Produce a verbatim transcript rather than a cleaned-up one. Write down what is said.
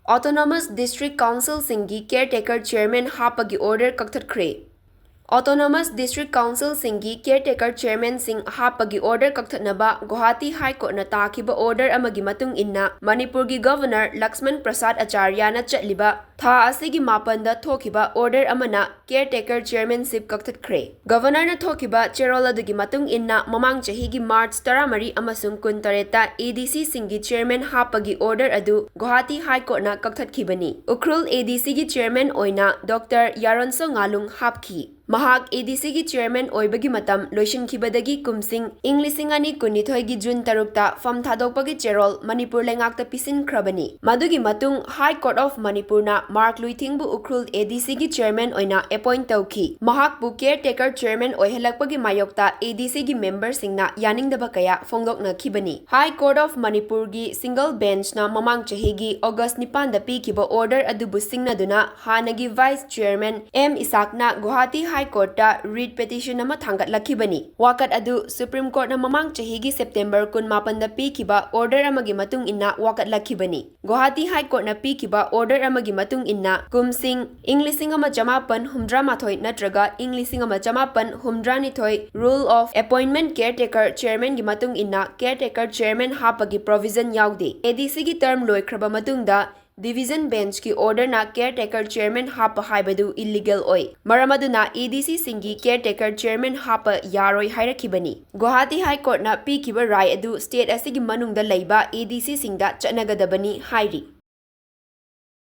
Autonomous District Councilꯁꯤꯡꯒꯤ caretaker chairman ꯍꯥꯞꯄꯒꯤ order ꯀꯛꯊꯠꯈ꯭ꯔꯦ꯫ Autonomous District Councilꯁꯤꯡꯒꯤ caretaker chairmanꯁꯤꯡ ꯍꯥꯞꯄꯒꯤ order ꯀꯛꯊꯠꯅꯕ Guwahati High Courtꯅ ꯇꯥꯈꯤꯕ order ꯑꯃꯒꯤ ꯃꯇꯨꯡ ꯏꯟꯅ ꯃꯅꯤꯄꯨꯔꯒꯤ Governor ꯂꯛꯁꯃꯟ ꯄ꯭ꯔꯁꯥꯗ ꯑꯆꯥꯔꯌꯥꯅ ꯆꯠꯂꯤꯕ ꯊꯥ ꯑꯁꯤꯒꯤ ꯃꯥꯄꯟꯗ ꯊꯣꯛꯈꯤꯕ order ꯑꯃꯅ caretaker chairmanship ꯀꯛꯊꯠꯈ꯭ꯔꯦ꯫ Governorꯅ ꯊꯣꯛꯈꯤꯕ ꯆꯦꯔꯣꯜ ꯑꯗꯨꯒꯤ ꯃꯇꯨꯡ ꯏꯟꯅ ꯃꯃꯥꯡ ꯆꯍꯤꯒꯤ March ꯇꯔꯥꯃꯔꯤ ꯑꯃꯁꯨꯡ ꯀꯨꯟꯇꯔꯦꯠꯇ ADCꯁꯤꯡꯒꯤ chairman ꯍꯥꯞꯄꯒꯤ order ꯑꯗꯨ ꯒꯨꯋꯥꯍꯥꯇꯤ High Courtꯅ ꯀꯛꯊꯠꯈꯤꯕꯅꯤ꯫ ꯎꯈ꯭ꯔꯨꯜ ADCꯒꯤ chairman ꯑꯣꯏꯅ Doctor ꯌꯥꯔꯣꯟꯁꯣ ꯉꯥꯂꯨꯡ ꯍꯥꯞꯈꯤ꯫ ꯃꯍꯥꯛ ADCꯒꯤ chairman ꯑꯣꯏꯕꯒꯤ ꯃꯇꯝ ꯂꯣꯏꯁꯤꯟꯈꯤꯕꯗꯒꯤ ꯀꯨꯝꯁꯤꯡ ꯏꯪ ꯂꯤꯁꯤꯡ ꯑꯅꯤ ꯀꯨꯟꯅꯤꯊꯣꯏꯒꯤ June ꯇꯔꯨꯛꯇ ꯐꯝ ꯊꯥꯗꯣꯛꯄꯒꯤ ꯆꯦꯔꯣꯜ ꯃꯅꯤꯄꯨꯔ ꯂꯩꯉꯥꯛꯇ ꯄꯤꯁꯤꯟꯈ꯭ꯔꯕꯅꯤ꯫ ꯃꯗꯨꯒꯤ ꯃꯇꯨꯡ High Court of ꯃꯅꯤꯄꯨꯔꯅ ꯃꯥꯔꯛ ꯂꯨꯏꯊꯤꯡꯕꯨ ꯎꯈ꯭ꯔꯨꯜ ADCꯒꯤ chairman ꯑꯣꯏꯅ appoint ꯇꯧꯈꯤ꯫ ꯃꯍꯥꯛꯄꯨ caretaker chairman ꯑꯣꯏꯍꯜꯂꯛꯄꯒꯤ ꯃꯥꯌꯣꯛꯇ ADCꯒꯤ memberꯁꯤꯡꯅ ꯌꯥꯅꯤꯡꯗꯕ ꯀꯌꯥ ꯐꯣꯡꯗꯣꯛꯅꯈꯤꯕꯅꯤ꯫ High Court of ꯃꯅꯤꯄꯨꯔꯒꯤ single benchꯅ ꯃꯃꯥꯡ ꯆꯍꯤꯒꯤ August ꯅꯤꯄꯥꯟꯗ ꯄꯤꯈꯤꯕ order ꯑꯗꯨꯕꯨ ꯁꯤꯡꯅꯗꯨꯅ ꯍꯥꯟꯅꯒꯤ vice chairman ꯑꯦꯝ ꯏꯁꯥꯛꯅ ꯒꯨꯋꯥꯍꯥꯇꯤ High Courtꯇ writ petition ꯑꯃ ꯊꯥꯡꯒꯠꯂꯛꯈꯤꯕꯅꯤ꯫ ꯋꯥꯀꯠ ꯑꯗꯨ Supreme Courtꯅ ꯃꯃꯥꯡ ꯆꯍꯤꯒꯤ September ꯀꯨꯟꯃꯥꯄꯟꯗ ꯄꯤꯈꯤꯕ order ꯑꯃꯒꯤ ꯃꯇꯨꯡ ꯏꯟꯅ ꯋꯥꯀꯠꯂꯛꯈꯤꯕꯅꯤ꯫ ꯒꯨꯋꯥꯍꯥꯇꯤ High Courtꯅ ꯄꯤꯈꯤꯕ order ꯑꯃꯒꯤ ꯃꯇꯨꯡ ꯏꯟꯅ ꯀꯨꯝꯁꯤꯡ ꯏꯪ ꯂꯤꯁꯤꯡ ꯑꯃ ꯆꯃꯥꯄꯟ ꯍꯨꯝꯗ꯭ꯔꯥ ꯃꯥꯊꯣꯏ ꯅꯠꯇ꯭ꯔꯒ ꯏꯪ ꯂꯤꯁꯤꯡ ꯑꯃ ꯆꯃꯥꯄꯟ ꯍꯨꯝꯗ꯭ꯔꯥ ꯅꯤꯊꯣꯏ Rule of Appointment Caretaker Chairmanꯒꯤ ꯃꯇꯨꯡ ꯏꯟꯅ caretaker chairman ꯍꯥꯞꯄꯒꯤ provision ꯌꯥꯎꯗꯦ꯫ ADCꯒꯤ term ꯂꯣꯏꯈ꯭ꯔꯕ ꯃꯇꯨꯡꯗ Division Benchꯀꯤ orderꯅ caretaker chairman ꯍꯥꯞꯄ ꯍꯥꯏꯕꯗꯨ illegal ꯑꯣꯏ꯫ ꯃꯔꯝ ꯑꯗꯨꯅ ADCꯁꯤꯡꯒꯤ caretaker chairman ꯍꯥꯞꯄ ꯌꯥꯔꯣꯏ ꯍꯥꯏꯔꯛꯈꯤꯕꯅꯤ꯫ ꯒꯨꯋꯥꯍꯥꯇꯤ High Courtꯅ ꯄꯤꯈꯤꯕ ꯔꯥꯏ ꯑꯗꯨ state ꯑꯁꯤꯒꯤ ꯃꯅꯨꯡꯗ ꯂꯩꯕ ADCꯁꯤꯡꯗ ꯆꯠꯅꯒꯗꯕꯅꯤ ꯍꯥꯏꯔꯤ꯫